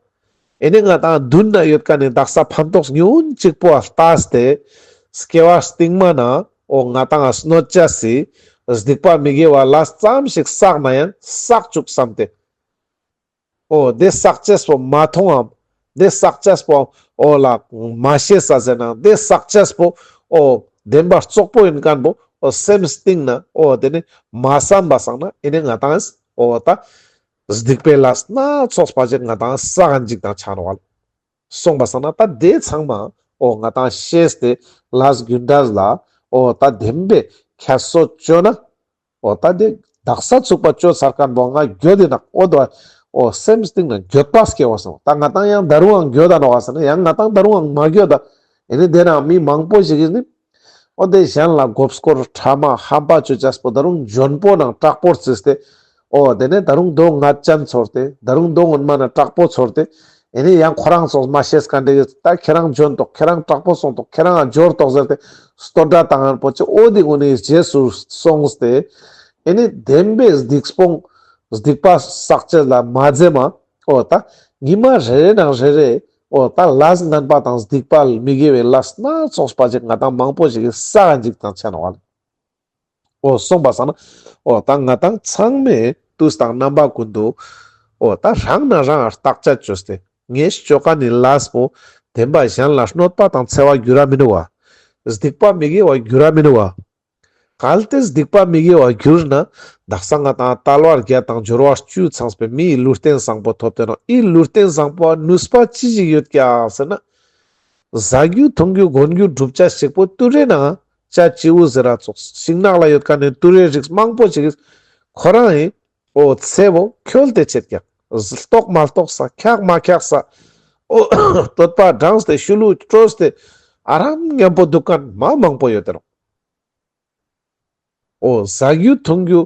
ཨེ་ནི་ང་ཏང་མདུན་ན་ཡོད་མཁན་ནི་དག་ས་ཕན་ཐོགས་ཉུང་ངུན་གཅིག་པོ་ལ་ལྟས་ཏེ། སྐྱེ་བ་རྟིང་མ་ན་འོ་ང་ཏང་གནོད་ཅེས་སི་སྡིག་པ་མི་དགེ་བ་ལས་ཙམ་ཞིག་བསགས་ན་ཡང་བསགས་བཅུག་བསམ་སྟེ། འོ་དེ་བསགས་ཅེས་པོ་མ་མཐོང་ངམ། དེ་བསགས་ཅེས་པོ་འོ་ལ་མ་ཤེས་ས་ཟེར་ན། དེ་བསགས་ཅེས་པོ་འོ་བདེན་པ་རྩོག་པོ་ཨིན་མཁན་པོ་འོ་སེམས་གཏིང་ན་འོ་དེ་ནི་མ་བསམ་པ་སང་ན་ཨེ་ནི་ང་ཏང་འོ་ད་སྡིག་པའི་ལས་སྣ་ཚོགས་པ་ཅིག་ང་ཏང་བསགས་ཡིན་ཅིག་དང་ཆ་ནོག་ག་ལེ། སོང་པ་སང་ན་ད་དེ་ཚང་མ་འོ་ང་ཏང་ཤེས་ཏེ་ལས་རྒྱུ་འབྲས་ལ་འོ་ད་བདེན་པའི་ཁྱད་གསོད་བཅོས་ན། འོ་ད་དེ་དག་ས་ཚུག་པ་བཅོས་ཚར་མཁན་པོ་ང་འགྱོད་དེ་ནོག་འོ་དོ། འོ་སེམས་གཏིང་ན་འགྱོད་པ་སྐྱེ་བ་སོང་། ད་ང་ཏང་ཡང་ད་རུང་ཡང་འགྱོད་ད་ནོག་ག་ཟེར་ན་ཡང་ང་ཏང་ད་རུང་ཡང་མ་འགྱོད་ད། ཨེ་ནི་དེ་ན་མི་མང་པོ་ཞིག་གིས་ནི། འོ་དེ་གཞན་ལ་མགོ་སྐོར་ཕྲ་མ་ཧམ་པ་བཅོ་ཅེས་པོ་ད་རུང་འཇོན་པོ་ནང་དྲག་པོ་རྩིས་ཏེ། འོ་དེ་ནས་ད་རུང་དོ་ངན་ཅན་ཚོར་ཏེ་ད་རུང་དོ་སྔོན་མ་ན་དྲག་པོ་ཚོར་ཏེ། ཨེ་ནི་ཡང་ཁོ་རང་ཚོ་མ་ཤེས་མཁན་དེ་ད་ཁྱེད་རང་འཇོན་ཏོག་ཁྱེད་རང་དྲག་པོ་སོང་ཏོག་ཁྱེད་རང་ང་འབྱོར་ཏོག་ཟེར་ཏེ་བསྟོད་སྒྲ་བཏང་མཁན་པོ་ཅིག་འོ་དེ་ཀུན་ནི་རྗེས་སུ་སོང་སྟེ། ཨེ་ནི་བདེན་པའི་སྡིག་སྤོང་སྡིག་པ་བསགས་ཅེས་ལ་མ་འཛེམ་མ། འོ་ད་ཉི་མ་རེ་རེ་ནང་རེ་རེ་འོ་ད་ལས་ངན་པ་དང་སྡིག་པ་མི་དགེ་བའི་ལས་སྣ་ཚོགས་པ་ཅིག་ང་ཏང་མང་པོ་ཞིག་གིས་བསགས་ཡིན་ཅིག་དང་ཆ་ནོག་ག་ལེ། འོ་སོང་པ་སང་ན། འོ་ད་ང་ཏང་ཚང་མས་དུས་དང་རྣམ་པ་ཀུན་ཏུ། འོ་ད་རང་ན་རང་བརྟག་དཔྱད་བཅོས་ཏེ། ངས་བཅོ་མཁན་ནི་ལས་པོ་བདེན་པ་གཞན་ལ་གནོད་པ་དང་འཚེ་བ་འགྱུར་ར་མི་ནུག་པ། སྡིག་པ་མི་དགེ་བ་འགྱུར་ར་མི་ནུག་པ། གལ་ཏེ་སྡིག་པ་མི་དགེ་བ་འགྱུར་ན་དག་ས་ང་ཏང་དལ་བ་བརྒྱད་དང་འབྱོར་བ་བཅུ་ཚང་བའི་མིའི་ལུས་རྟེན་བཟང་པོ་ཐོབ་སྟེ་ནོག་འི་ལུས་རྟེན་བཟང་པོ་ནུས་པ་ཅི་ཞིག་ཡོད་ཀྱག་ཟེར་ན། བཟའ་རྒྱུ་འཐུང་རྒྱུ་གོན་རྒྱུ་སྒྲུབ་ཅེས་ཅིག་པོ་ཏུ་རེ་ནང་ཅ་ཅི་འུ་ཟེར་ར་ཙོགས་ཤིང་ནགས་ལ་ཡོད་མཁན་ནི་ཏུ་རེ་རིགས་མང་པོ་ཅིག་གིས་ཁོ་རང་ངི་འོ་ཚེ་བོ་འཁྱོལ་ཏེ་ཆེད་ཀྱག་ལྟོགས་མ་ལྟོགས་ས་འཁྱག་མ་འཁྱག་ས། འོ་བསྟོད་པ་བགྲངས་ཏེ་ཤུ་ལུ་དཀྲོལ་ཏེ་ཨ་རམ་མཉམ་པོ་འདུག་མཁན་མ་མང་པོ་ཡོད་དེ་ནོག་འོ་བཟའ་རྒྱུ་འཐུང་རྒྱུ་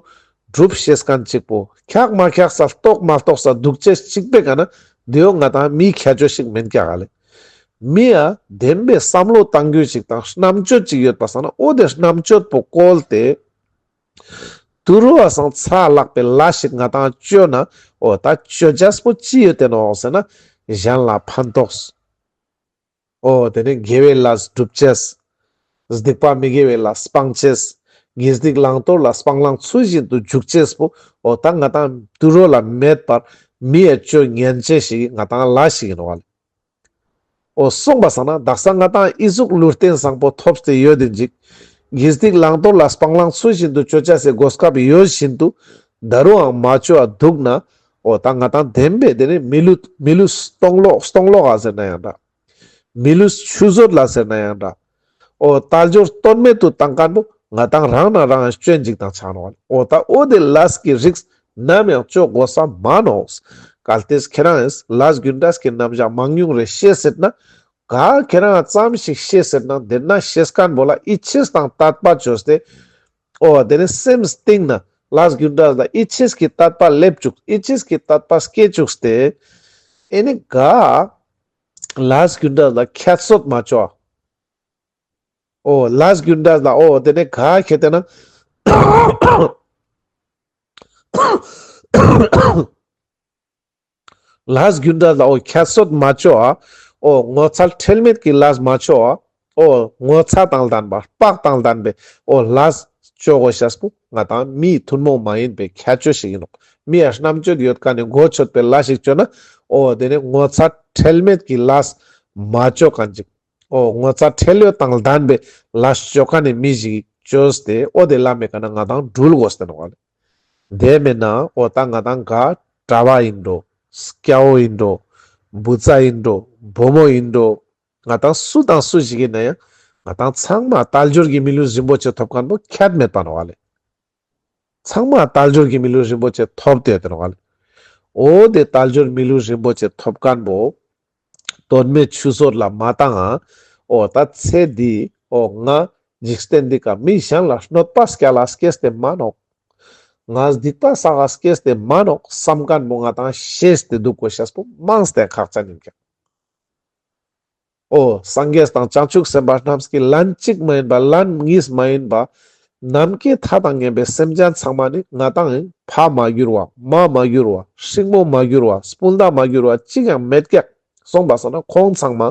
སྒྲུབ་ཤེས་མཁན་ཅིག་པོ་འཁྱག་མ་འཁྱག་ས་ལྟོགས་མ་ལྟོགས་ས་འདུག་ཅེས་ཅིག་པའི་ཀ་ན་དེའོ་ང་ཏང་མིའི་ཁྱད་ཆོས་ཤིག་མེན་ཀྱག་ག་ལེ། མི་ཡ་བདེན་པའི་བསམ་བློ་བཏང་རྒྱུ་ཅིག་དང་རྣམ་དཔྱོད་ཅིག་ཡོད་པ་སང་ན་འོ་དེ་རྣམ་དཔྱོད་པོ་བཀོལ་ཏེ། ཏུ་རུ་བ་སང་ཚ་ལག་པའི་ལས་ཤིག་ང་ཏང་བཅོས་ན་འོ་ད་བཅོ་ཅེས་པོ་ཅི་ཡོད་དེ་ནོག་ཟེར་ན་གཞན་ལ་ཕན་ཐོགས། འོ་དེ་ནས་དགེ་བའི་ལས་སྒྲུབ་ཅེས། སྡིག་པ་མི་དགེ་བའི་ལས་སྤང་ཅེས། དགེ་སྡིག་བླང་དོར་ལ་སྤང་བླང་ཚུལ་བཞིན་དུ་འཇུག་ཅེས་པོ། འོ་ད་ང་ཏང་ཏུ་རོ་ལ་མེད་པར་མི་ཡ་བཅོ་ཉན་ཅེས་ཤིག་ང་ཏང་ལས་ཤིག་ཡིན་ནོག་ག་ལེ། འོ་སོང་པ་སང་ན་དག་ས་ང་ཏང་ཨི་ཟུག་ལུས་རྟེན་བཟང་པོ་ཐོབ་སྟེ་ཡོད་དེ་ཅིག་དགེ་སྡིག་བླང་དོར་ལ་སྤང་བླང་ཚུལ་བཞིན་དུ་བཅོ་ཅེས་སི་གོ་སྐབས་ཡོད་བཞིན་དུ་ད་རུང་ཡང་མ་བཅོ་བ་འདུག་ན། འོ་ད་ང་ཏང་བདེན་པའི་དེ་ནི་མི་ལུས་མི་ལུས་སྟོང་ལོག་སྟོང་ལོག་ག་ཟེར་ན་ཡང་འདྲ། མི་ལུས་ཆུད་ཟོས་ལ་ཟེར་ན་ཡང་འདྲ། འོ་དལ་འབྱོར་དོན་མེད་དུ་བཏང་མཁན་པོ་ང་ཏང་རང་ན་རང་སྐྱོན་ཅིག་དང་ཆ་ནོག་ག་ལེ། འོ་ད་འོ་དེ་ལས་ཀྱི་རིགས་ནམ་ཡང་བཅོ་དགོས་ས་མ་ནོག་གལ་ཏེ་ཁྱེད་རང་ལས་རྒྱུ་འབྲས་ཀྱི་རྣམ་གཞག་མང་ཉུང་རེ་ཤེས་སྲིད་ན། ག་ཁྱེད་རང་ཙམ་ཞིག་ཤེས་ཟེར་ན་དེ་ན་ཤེས་མཁན་པོ་ལ་ཡིད་ཆེས་དང་དད་པ་བཅོས་ཏེ། འོ་དེ་ནི་སེམས་གཏིང་ན་ལས་རྒྱུ་འབྲས་ལ་ཡིད་ཆེས་ཀྱི་དད་པ་སླེབས་བཅུག་ཡིད་ཆེས་ཀྱི་དད་པ་སྐྱེ་བཅུག་སྟེ། ཨེ་ནི་ག་ལས་རྒྱུ་འབྲས་ལ་ཁྱད་གསོད་མ་བཅོ། འོ་ལས་རྒྱུ་འབྲས་ལ་འོ་དེ་ནི་ག་ཁྱེད་དེ་ན། ལས་རྒྱུ་འབྲས་ལ་འོ་ཁྱད་གསོད་མ་བཅོ་ཨ། འོ་ངོ་ཚ་ཁྲེལ་མེད་ཀྱི་ལས་མ་བཅོ་ཨ། འོ་ངོ་ཚ་དང་ལྡན་པ་དཔག་དང་ལྡན་པའི་འོ་ལས་བཅོ་དགོས་ཤེས་པོ་ང་དང་མིའི་ཐུན་མོང་མ་ཡིན་པའི་ཁྱད་ཆོས་ཤིག་ཡིན་ནོག། མི་ཡ་རྣམ་དཔྱོད་ཡོད་མཁན་ནི་གོ་ཆོད་པའི་ལས་ཤིག་བཅོ་ན། འོ་དེ་ནི་ངོ་ཚ་ཁྲེལ་མེད་ཀྱི་ལས་མ་བཅོ་མཁན་ཅིག། འོ་ངོ་ཚ་ཁྲེལ་ཡོད་དང་ལྡན་པའི་ལས་བཅོ་མཁན་ནི་མི་ཞིག་བཅོས་ཏེ་འོ་དེ་ལ་མེད་ཀ་ན་ང་དང་འགྲུལ་དགོས་ཏེ་ནོག་ལེ། དེ་མེད་ན་འོ་ད་ང་དང་ག་གྲྭ་པ་ཡིན་འགྲོ། སྐྱ་བོ་ཡིན་འགྲོ། བུ་ཚ་ཡིན་འགྲོ། བུ་མོ་ཡིན་འགྲོ། ང་དང་སུ་དང་སུ་ཞིག་ཡིན་ན་ཡང་ང་དང་ཚང་མ་དལ་འབྱོར་གྱི་མི་ལུས་རིན་པོ་ཆེ་ཐོབ་མཁན་པོ་ཁྱད་མེད་པ་ནོག་ལེ། ཚང་མ་དལ་འབྱོར་གྱི་མི་ལུས་རིན་པོ་ཆེ་ཐོབ་སྟེ་ཡོད་དེ་ནོག་ལེ། འོ་དེ་དལ་འབྱོར་མི་ལུས་རིན་པོ་ཆེ་ཐོབ་མཁན་པོ་དོན་མེད་ཆུད་ཟོས་ལ་མ་བཏང་ང་། འོ་ད་ཚེ་འདི་འོ་ང་འཇིག་རྟེན་འདི་ཀ་མི་གཞན་ལ་གནོད་པ་སྐྱལ་ལ་སྐྱེས་ཏེ་མ་ནོག། ང་སྡིག་པ་བསགས་ལ་སྐྱེས་ཏེ་མ་ནོག་བསམ་མཁན་པོ་ང་དང་ཤེས་ཏེ་འདུག་དགོས་ཤེས་པོ་མང་སྟེ་ཁག་ཅན་ཡིན་ཀྱག། འོ་སངས་རྒྱས་དང་བྱང་ཆུབ་སེམས་དཔའ་རྣམས་ཀྱིས་ལན་གཅིག་མ་ཡིན་པ་ལན་གཉིས་མ་ཡིན་པ་ནམ་མཁའི་མཐའ་དང་མཉམ་པའི་སེམས་ཅན་ཚང་མ་ནི་ང་དང་ཕ་མ་གྱུར་བ་མ་མ་གྱུར་བ་སྲིང་མོ་མ་གྱུར་བ་སྤུན་ཟླ་མ་གྱུར་བ་གཅིག་ཀྱང་མེད་ཀྱག། སོང་པ་སང་ན་ཁོང་ཚང་མ་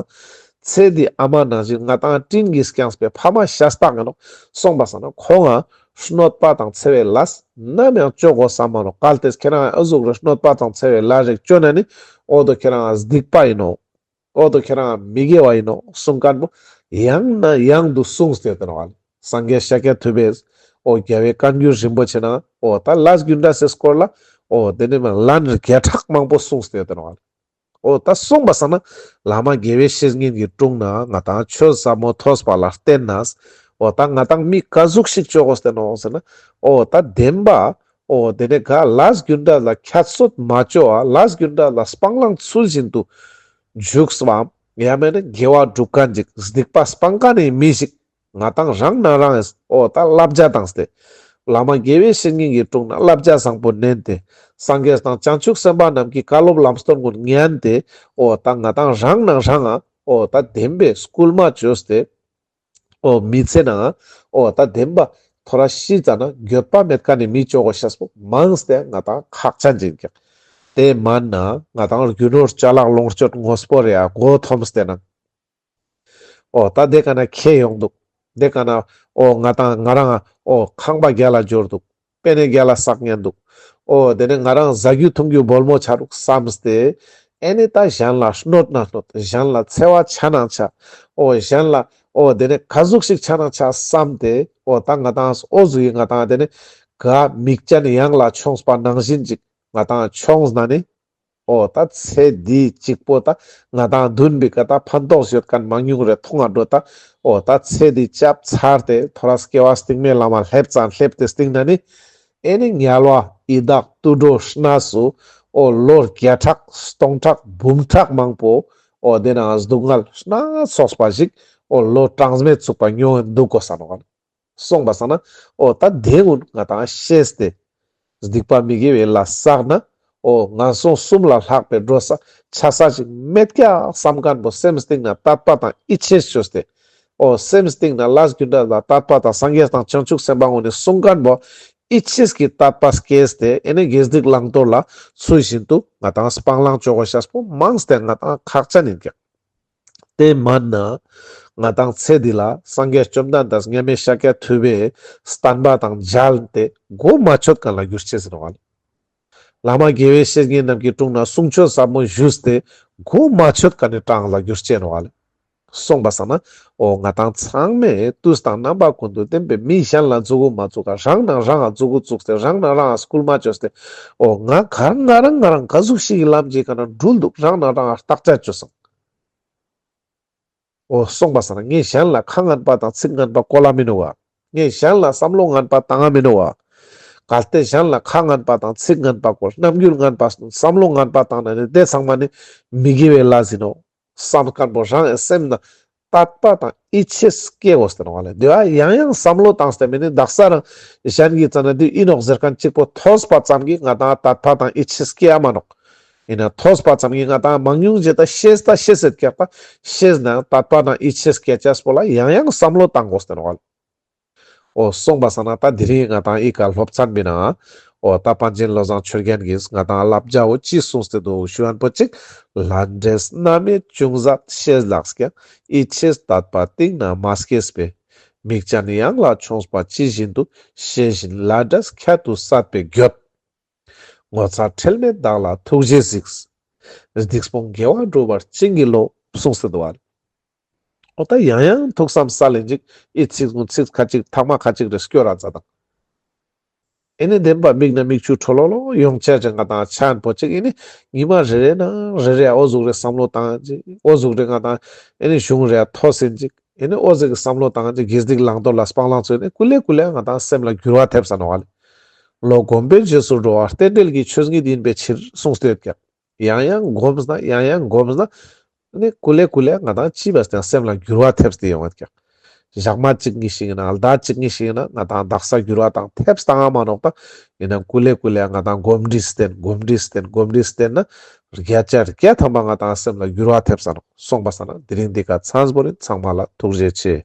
ཚེ་འདི་ཨ་མ་ནང་བཞིན་ང་དང་སྤྲིན་གྱིས་བསྐྱངས་པའི་ཕ་མ་ཤ་སྟག་ཡིན་ནོག། སོང་པ་སང་ན་ཁོང་ང་གནོད་པ་དང་འཚེ་བའི་ལས་ནམ་ཡང་བཅོ་དགོས་བསམ་མ་ནོག། གལ་ཏེ་ཁྱེད་རང་ཨ་ཟུག་རེ་གནོད་པ་དང་འཚེ་བའི་ལས་རིགས་བཅོ་ན་ནི་འོ་དོ་ཁྱེད་རང་སྡིག་པ་ཡིན་ནོག། འོ་དོ་ཁྱེད་རང་མི་དགེ་བ་ཡིན་ནོག་གསུང་མཁན་པོ་ཡང་ན་ཡང་དུ་གསུངས་ཏེ་ཡོད་དེ་ནོག་ལེ། སངས་རྒྱས་ཤཱཀྱ་ཐུབ་པས་འོ་རྒྱལ་བའི་བཀའ་འགྱུར་རིན་པོ་ཆེ་ན་འོ་ད་ལས་རྒྱུ་འབྲས་སི་སྐོར་ལ་འོ་དེ་ནི་མ་ལན་བརྒྱ་ཕྲག་མང་པོ་གསུངས་ཏེ་ཡོད་དེ་ནོག་ལེ། འོ་ད་སོང་པ་སང་ན་བླ་མ་དགེ་བའི་བཤེས་གཉེན་གྱི་དྲུང་ན་ང་དང་ཆོས་ཟབ་མོ་ཐོས་པ་ལ་བརྟེན་ནས་འོ་ད་ང་དང་མི་ག་ཟུག་ཞིག་བཅོ་དགོས་ཏེ་ནོག་ཟེར་ན་འོ་ད་བདེན་པ་འོ་དེ་ནི་ག་ལས་རྒྱུ་འབྲས་ལ་ཁྱད་གསོད་མ་བཅོ་བ་ལས་རྒྱུ་འབྲས་ལ་སྤང་བླང་ཚུལ་བཞིན་དུ་འཇུག་པའམ་ཡང་མེད་ན་དགེ་བ་སྒྲུབ་མཁན་ཅིག་སྡིག་པ་སྤང་མཁན་ནི་མི་ཞིག་ང་དང་རང་ན་རང་ཨེ་འོ་ད་བསླབ་བྱ་བཏང་སྟེ། བླ་མ་དགེ་བའི་བཤེས་གཉེན་གྱི་དྲུང་ན་བསླབ་བྱ་བཟང་པོ་ནན་ཏེ། སངས་རྒྱས་དང་བྱང་ཆུབ་སེམས་དཔའ་རྣམས་ཀྱི་བཀའ་སློབ་ལམ་སྟོན་ཀུན་ཉན་ཏེ། འོ་ད་ང་དང་རང་ན་རང་ཨ་འོ་ད་བདེན་པའི་སྐུལ་མ་བཅོས་ཏེ། འོ་མི་ཚེ་ནང་འོ་ད་བདེན་པ་ཐོ་རེ་ཤི་ཙ་ན་འགྱོད་པ་མེད་མཁན་ནི་མི་བཅོ་དགོས་ཤེས་པོ་མང་སྟེ་ང་དང་ཁག་ཅན་ཅིག་ཀྱག། དེ་མན་ན་ང་དང་རྒྱུ་ནོར་ཅ་ལག་ལོངས་སྤྱོད་དངོས་པོ་རེ་ཨ་མགོ་འཐོམས་ཏེ་ན། འོ་ད་དེ་ཀ་ན་ཁེ་ཡོང་འདུག། དེ་ཀ་ན་འོ་ང་དང་ང་རང་འོ་ཁང་པ་རྒྱལ་ལ་འབྱོར་འདུག། པེ་ནེ་རྒྱལ་ལ་བསགས་ཉན་འདུག། འོ་དེ་ནས་ང་རང་ཟ་རྒྱུ་འཐུང་རྒྱུ་སྦོལ་མོ་ཆ་རུག་བསམས་ཏེ། ཨེ་ནི་ད་གཞན་ལ་གནོད་ན་གནོད། གཞན་ལ་འཚེ་བ་ཆ་ན་ཆ། འོ་གཞན་ལ་འོ་དེ་ནས་ག་ཟུག་ཞིག་ཆ་ན་ཆ་བསམས་ཏེ། འོ་ད་ང་དང་འོ་ཟུག་གི་ང་དང་དེ་ནས་ག་མིག་ཅན་གཡང་ལ་མཆོངས་པ་ནང་བཞིན་ཅིག་ང་དང་མཆོངས་ན་ནི། འོ་ད་ཚེ་འདི་གཅིག་པོ་ད་ང་དང་འདུན་པའི་ཀ་ད་ཕན་ཐོགས་ཡོད་མཁན་མང་ཉུང་རེ་མཐོང་ང་འགྲོ་ད། འོ་ད་ཚེ་འདི་བཅབ་ཚར་ཏེ་ཐོ་རེ་སྐྱེ་བ་སྟིང་མའི་ལམ་མ་སླེབས་ཙང་སླེབས་ཏེ་སྟིང་ན་ནི། ཨེ་ནི་དམྱལ་བ་ཡི་དྭགས་དུད་འགྲོ་གནས་སུ་འོ་ལོ་བརྒྱ་ཕྲག་སྟོང་ཕྲག་འབུམ་ཕྲག་མང་པོ་འོ་དེ་ནང་སྡུག་བསྔལ་སྣ་ཚོགས་པ་ཞིག་འོ་ལོ་གྲངས་མེད་ཚུག་པ་མྱོང་འདུག་དགོས་ས་ནོག་ལེ། སོང་པ་སང་ན་འོ་ད་དེ་ཀུན་ང་དང་ཤེས་ཏེ། སྡིག་པ་མི་དགེ་བའི་ལས་བསགས་ན་འོ་ངན་སོང་གསུམ་ལ་ལྷག་པའི་འགྲོ་ས་ཆ་ས་ཞིག་མེད་ཀྱག་བསམ་མཁན་པོ་སེམས་གཏིང་ན་དད་པ་དང་ཡིད་ཆེས་བཅོས་ཏེ། འོ་སེམས་གཏིང་ན་ལས་རྒྱུ་འབྲས་ལ་དད་པ་དང་སངས་རྒྱས་དང་བྱང་ཆུབ་སེམས་དཔའ་ཀུན་ནི་གསུང་མཁན་པོ་ཡིད་ཆེས་ཀྱི་དད་པ་སྐྱེས་ཏེ་ཨེ་ནི་དགེ་སྡིག་བླང་དོར་ལ་ཚུལ་བཞིན་དུ་ང་དང་སྤང་བླང་བཅོ་དགོས་ཤེས་པོ་མང་སྟེ་ང་དང་ཁག་ཅན་ཡིན་ཀྱག། དེ་མན་ན་ང་དང་ཚེ་འདི་ལ་སངས་རྒྱས་བཅོམ་ལྡན་འདས་མཉམ་མེད་ཤཱཀྱ་ཐུབ་པའི་བསྟན་པ་དང་མཇལ་ཏེ་གོ་མ་ཆོད་མཁན་ལ་འགྱུར་ཅེས་ཟེར་བ་ལེ། བླ་མ་དགེ་བའི་བཤེས་གཉེན་རྣམས་ཀྱི་དྲུང་ན་གསུང་ཆོས་ཟབ་མོ་ཞུས་ཏེ་གོ་མ་ཆོད་མཁན་ནི་གྲངས་ལ་འགྱུར་ཅེས་ཟེར་བ་ལེ། སོང་པ་སང་ན་འོ་ང་དང་ཚང་མས་དུས་དང་རྣམ་པ་ཀུན་ཏུ་བསྟན་པའི་མི་གཞན་ལ་མཛུ་གུ་མ་བཙུགས་ཀ་རང་ནང་རང་ང་མཛུ་གུ་བཙུགས་ཏེ་རང་ནང་རང་ང་སྐུལ་མ་བཅོས་ཏེ་འོ་ང་གར་ང་རང་ང་རང་ག་ཟུག་ཞིག་གི་ལམ་ཅིག་ག་ན་འགྲུལ་འདུག་རང་ནང་རང་ང་བརྟག་དཔྱད་བཅོས་སང་། འོ་སོང་པ་སང་ན་ངས་གཞན་ལ་ཁ་ངན་པ་དང་ཚིག་ངན་པ་གོ་ལ་མི་ནུ་བ། ངས་གཞན་ལ་བསམ་བློ་ངན་པ་བཏང་ང་མི་ནུ་བ། གལ་ཏེ་གཞན་ལ་ཁ་ངན་པ་དང་ཚིག་ངན་པ་གོ་རྣམ་འགྱུར་ངན་པ་བསམ་བློ་ངན་པ་བཏང་ན་ནི་དེ་ཚང་མ་ནི་མི་དགེ་བའི་ལས་ཡིན་ནོ། བསམ་མཁན་པོ་རང་སེམས་ན་དད་པ་དང་ཡིད་ཆེས་སྐྱེ་དགོས་ཏེ་ནོག་ལེ། དེ་བ་ཡང་ཡང་བསམ་བློ་བཏང་སྟེ་མེད་ནི་དག་ས་རང་གཞན་གྱི་རྩ་ན་དེ་ཨིན་ནོག་ཟེར་མཁན་གཅིག་པོ་ཐོས་པ་ཙམ་གྱིས་ང་ཏང་དད་པ་དང་ཡིད་ཆེས་སྐྱེ་ཡ་མ་ནོག། ཨིན་ན་ཐོས་པ་ཙམ་གྱིས་ང་ཏང་མང་ཉུང་ཇི་ལྟར་ཤེས་ད་ཤེས་ཟེར་ཀྱག་པ་ཤེས་ན་དད་པ་དང་ཡིད་ཆེས་སྐྱེ་ཅེས་པོ་ལ་ཡང་ཡང་བསམ་བློ་བཏང་དགོས་ཏེ་ནོག་ལེ། འོ་སོང་པ་སང་ན་ད་དེ་རིང་ང་ཏང་ཨི་ཀ་སློབ་ཚན་པའི་ནང་འོ་ད་པཎ་ཆེན་བློ་བཟང་ཆོས་རྒྱན་གྱིས་ང་ཏང་བསླབ་བྱའོ་ཅི་གསུངས་ཏེ་འདུག་ཞུ་ཡན་པོ་ཅིག། ལྷ་འདྲེས་རྣམ་སྨིན་ཅུང་ཟད་ཤེས་ལགས་ཀྱང་། ཡིད་ཆེས་དད་པ་གཏིང་ན་མ་སྐྱེས་པས། མིག་ཅན་ཡང་ལ་མཆོངས་པ་ཇི་བཞིན་དུ། ཤེས་བཞིན་ལྷ་འདྲེས་ཁྱད་དུ་བསད་པའི་རྒྱུད། ངོ་ཚ་ཁྲེལ་མེད་བདག་ལ་ཐུགས་རྗེས་གཟིགས། སྡིག་སྤོང་དགེ་བ་སྒྲུབ་པར་བྱིན་གྱིས་རློབས། གསུངས་ཏེ་འདུག་པ། འོ་ད་ཡང་ཡང་ཐུགས་བསམ་ས་ལེན་ཅིག་ཨི་ཚིག་གུན་ཚིག་ཁ་ཅིག་ཐག་མ་ཁ་ཅིག་རེ་སྐྱོར་ར་ཛད་དང་། ཨེ་ནི་བདེན་པ་མིག་ནེ་མིག་ཆུ་ཁྲོ་ལོ་ལོ་ཡོང་ཆ་ཅིག་ང་ཏང་ཆ་ཡན་པོ་ཅིག་ཨེ་ནི་ཉི་མ་རེ་རེ་ན་རེ་རེ་འོ་ཟུག་རེ་བསམ་བློ་བཏང་ཅིག་འོ་ཟུག་རེ་ང་ཏང་ཨེ་ནི་གཞུང་རེ་ཐོས་ཟིན་ཅིག་ཨེ་ནི་འོ་ཟུག་གི་བསམ་བློ་བཏང་ཅིག་དགེ་སྡིག་བླང་དོར་ལ་སྤང་བླང་ཚུལ་ནི་ཀུ་ལེ་ཀུ་ལེ་ང་ཏང་སེམས་ལ་འགྱུར་བ་ཐེབས་ས་ནོག་ལེ། བློ་སྒོམ་པས་རྗེས་སུ་འགྲོ་བ་རྟེན་འབྲེལ་གྱི་ཆོས་ཉིད་ཡིན་པའི་ཕྱིར་གསུངས་ཏེ་ཡོད་ཀྱག། ཡང་ཡང་སྒོམས་ན་ཡང་ཡང་སྒོམས་ན་ནི་ཀུ་ལེ་ཀུ་ལེ་ང་ཏང་ཅི་བས་ཀྱང་སེམས་ལ་འགྱུར་བ་ཐེབས་ཏེ་ཡོང་བ་ཀྱག། ཞག་མ་གཅིག་གཉིས་ཤིག་ན་ཟླ་གཅིག་གཉིས་ཤིག་ན་ང་ཏང་དག་ས་འགྱུར་བ་ཏང་ཐེབས་ཏང་ང་མ་ནོག་ད། ཨིན་ན་ཀུ་ལེ་ཀུ་ལེ་ང་ཏང་གོམས་འདྲིས་བསྟེན་གོམས་འདྲིས་བསྟེན་གོམས་འདྲིས་བསྟེན་ན་བརྒྱ་ཆ་བརྒྱ་ཐམ་པ་ང་ཏང་སེམས་ལ་འགྱུར་བ་ཐེབས་ས་ནོག། སོང་པ་སང་ན་དེ་རིང་འདི་ཀ་ཚང་པོ་རེ་ཚང་མ་ལ་ཐུགས་རྗེ་ཆེ།